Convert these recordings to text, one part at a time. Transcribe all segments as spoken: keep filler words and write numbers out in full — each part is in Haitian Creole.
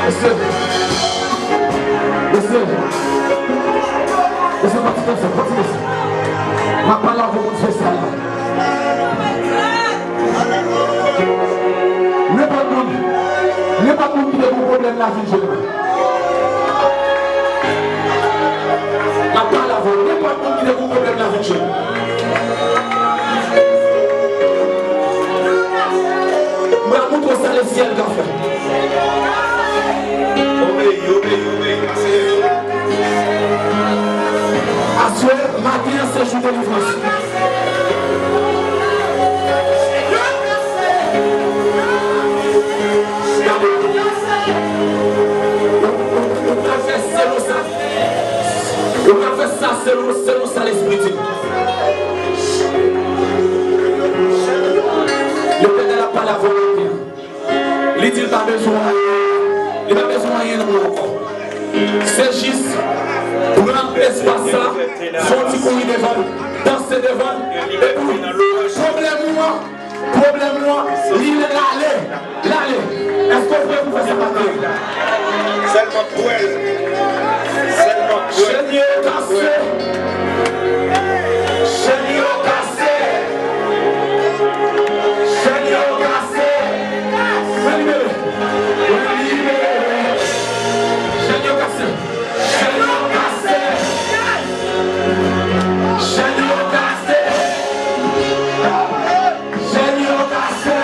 Mesye, mesye, mesye, pati konsa, pati konsa. M ap pale avè w moun sosyal la. Nenpòt moun, nenpòt moun ki te gen pwoblèm la vin jwenn mwen. M ap pale avè w, nenpòt moun ki te gen pwoblèm la vin jwenn mwen. M ap montre w sa lesyèl ka fè. Obeyi, obeyi, obeyi, pase. Aswè, maten an, se jou delivrans. Gade. Ou, ou, ou ka fè selon sa. Ou ka fè sa selon, selon sa Lespri di. Letènèl ap pale avè w maten an. Li di l pa bezwen anyen. Li pa bezwen anyen nan mwen ankò. Se jis pran espas sa, fè yon ti kouri devan l, danse devan l, epi pwoblèm ou an, pwoblèm ou an, li l ale, l ale. Èske w prè pou fè sa maten? Sèlman kwè l. Sèlman kwè l. Chèn yo kase. Chèn yo kase. Chèn yo kase. Mwen libere. Mwen libere. Chèn yo kase. Chèn yo kase. Chèn yo kase. Chèn yo kase.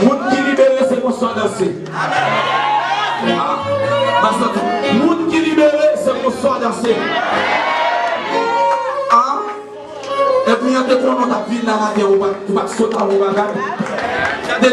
Moun ki libere, se konsa w danse. Ah, m ap santi. Moun ki libere, se konsa w danse. Ah. Mezanmi, an te konnen w t ap vin la maten, ou pa t, ou pa t sot avè w bagay.